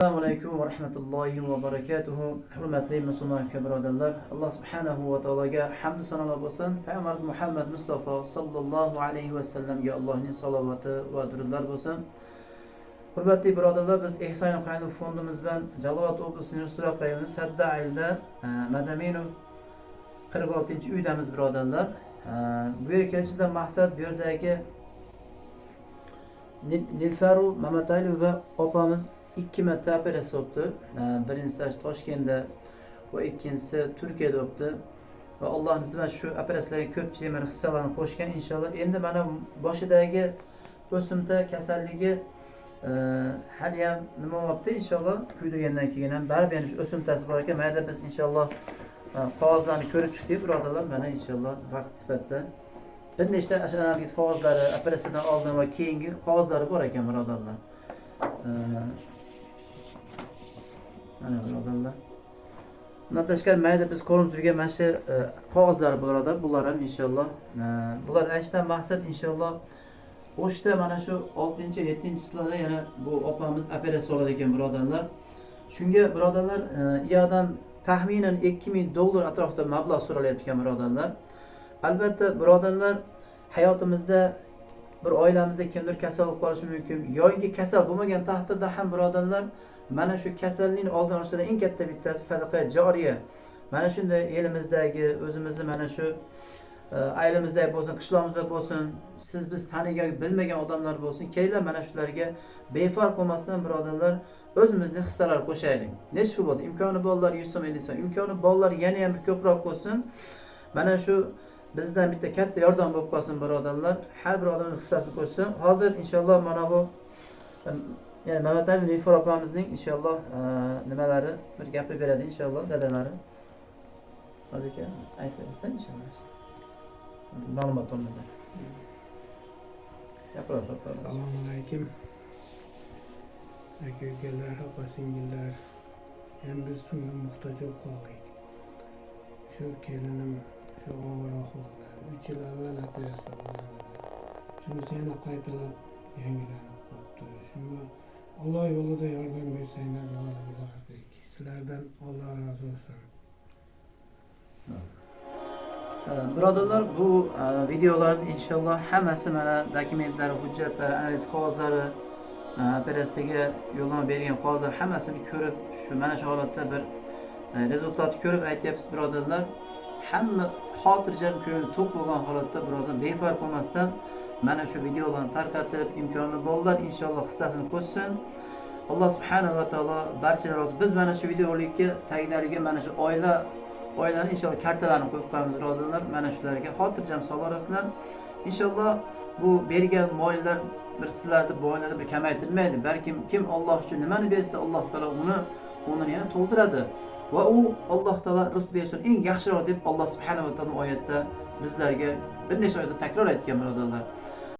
Assalomu alaykum va rahmatullohi va barakatuhu. Hurmatli musulmon aka birodarlar, Alloh subhanahu va taologa hamd sanolar bo'lsin. Payg'ambarimiz Muhammad Mustafa sallallohu alayhi va sallamga Allohning salovati va durudlar bo'lsin. Hurmatli birodarlar, biz Ehson Xayr fondimiz bilan Jalolobod oblastinin Suroq rayoni Sadda ayilida Madaminov 46-uydamiz birodarlar. Bu yerga kelishdan maqsad bu yerdagi Nilfaru Mamatalieva opamiz 2 marta operatsiya bo'libdi. Birinchisi Toshkentda va ikkinchisi Turkiyada bo'libdi. Va Allohning izni bilan shu operatsiyalarga ko'pchilik mana hissalarni qo'shgan inshaalloh. Endi mana boshidagi o'simta kasalligi hali ham nima bo'lyapti inshaalloh, kuydirgandan keyin ham baribir yana shu o'simtasi bor ekan. Mayda biz inshaalloh qog'ozlarni ko'rib chiqdik birodarlar. Mana inshaalloh vaqt sifatida bir nechta analiz qog'ozlari, operatsiyadan oldin va keyingi qog'ozlari bor ekan birodarlar. Mana birodarlar. Bundan tashqari mayda biz ko'rinib turgan mana shu qog'ozlar birodar, bular ham inshaalloh, bular aytishdan maqsad inshaalloh O'shda mana shu 6-7-sizlarda yana bu opamiz operatsiya oladi ekan birodarlar. Shunga birodarlar, iyodan taxminan $2000 atrofida mablag' so'ralyapti ekan birodarlar. Albatta birodarlar, hayotimizda bir oilamizda kimdir kasal bo'lib qolishi mumkin yoki kasal bo'lmagan taqdirda ham birodarlar, mana shu kasallikni oldini olishda eng katta bittasi sadaqa joriya. Mana shunday elimizdagi o'zimizni mana shu ailamizda bo'lsin, qishlog'imizda bo'lsin, siz biz tanigan bilmagan odamlar bo'lsin, kelinglar mana shularga befarq bo'lmasdan birodarlar o'zimizni hissalar qo'shaylik. Necha pul bo'lsin, imkoni borlar 100 so'm, 50 so'm, imkoni borlar yana ham ko'proq qo'shsin. Mana shu bizdan bitta katta yordam bo'lib qolsin birodarlar. Har bir odamning hissasini qo'shsin. Hozir inshaalloh mana bu ya'ni Mamatali Nilufar opamizning inshaalloh nimalari bir gapirib beradi inshaalloh dadalari. Hozir aka aytib berasan inshaalloh. Ma'lumot o'rnida. Gapiradi. Assalomu alaykum. Aka ukalar, opa singillar. Ham biz shunga muhtoj bo'lib qoldik. Shu kelinim shu og'ir ahvolda. 3 yil avval operatsiya bo'lgan edi. Shunisi yana qaytalab yangilanib qolibdi. Shunga Alloh yo'lida yordam bersanglar rozi bo'lardik. Sizlardan Alloh rozi bo'lsin. Birodarlar, bu videolarni inshaalloh hammasi mana dokumentlari, hujjatlari, analiz qog'ozlari, operatsiyaga yo'llanma bergan qog'ozlar hammasini ko'rib, shu mana shu holatda bir rezultatni ko'rib aytyapmiz birodarlar. Hamma xotirjam, ko'ngli to'q bo'lgan holatda birodar befarq bo'lmasdan mana shu videolarni tarqatib, imkoni borlar inshaalloh hissasini qo'shsin. Alloh subhanahu va taolo barchalar rozi. Biz mana shu videolikka taglariga mana shu oilani inshaalloh kartalarini qo'yib qo'yamiz birodarlar. Mana shularga xotirjam solaverasizlar. Inshaalloh bu bergan mollar bir sizlarni boylarni bir kamaytirmaydi. Balkim kim Alloh uchun nimani bersa, Alloh taolo uni o'rnini yana to'ldiradi. Va u Alloh taolo rizq berishdan eng yaxshiroq deb Alloh subhanahu va taolo oyatda bizlarga bir necha oyatda takror aytgan birodarlar.